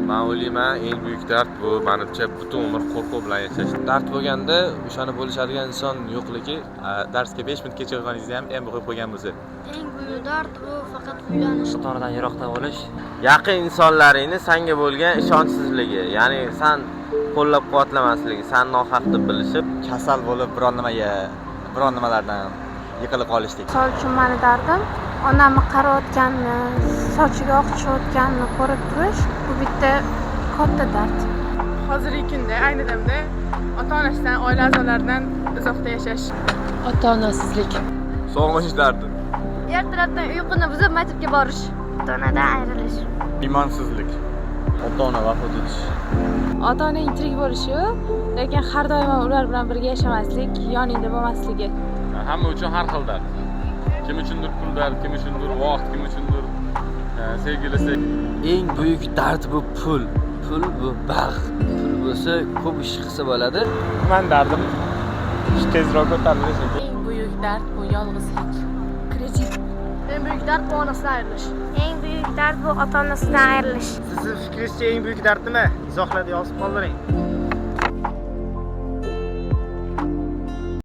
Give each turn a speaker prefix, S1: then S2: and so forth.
S1: Man o'ylayman, eng buyuk dard bu manimcha butun umr qo'rquv bilan yashash.
S2: Dard bo'lganda o'shani bo'lishadigan inson yo'qligi.
S3: Darsga 5 minut kech qolganingizda ham M qo'yib qo'ygan bo'lsa.
S4: Eng buyuk dard bu faqat uylanish.
S5: Ota-onadan yiroqda bo'lish.
S6: Yaqin insonlaringni sanga bo'lgan ishonchsizligi, ya'ni san qo'llab-quvvatlamasligi, san nohaq deb bilishib,
S3: kasal bo'lib biron nimaga, biron nimalardan yiqilib qolishlik.
S7: Misol uchun, mani dardim onamni qarayotganini, sochiga oq tushayotganini ko'rib turish, bu bitta katta dard.
S8: Hozirgi kunda, ayni damda ota onasidan, oila a'zolaridan uzoqda yashash.
S9: Ota onasizlik.
S1: Sog'inch dardi.
S4: Ertalabdan uyquni buzib maktabga borish. Ota onadan ayrilish.
S1: Imonsizlik.
S2: Ota ona vafot etish.
S9: Ota onang tirik bo'lishi, lekin har doim ham ular bilan birga yashamaslik, yoningda bo'lmasligi.
S1: Hamma uchun har xil dard. Kim uchundir pul dard, kim uchundir vaqt, kim uchundir sevgilisi.
S5: Eng buyuk dard bu pul. Pul bu baxt. Pul bo'lsa, ko'p ish qilsa bo'ladi.
S3: Man dardim tezroq ko'tarilish.
S9: Eng buyuk dard bu yolg'izlik.
S7: Kredit.
S4: Eng buyuk dard bu onasidan ayrilish. Eng buyuk dard bu ota onasidan ayrilish.
S10: Sizni fikringizcha eng buyuk dard nima? Izohlarda yozib qoldiring.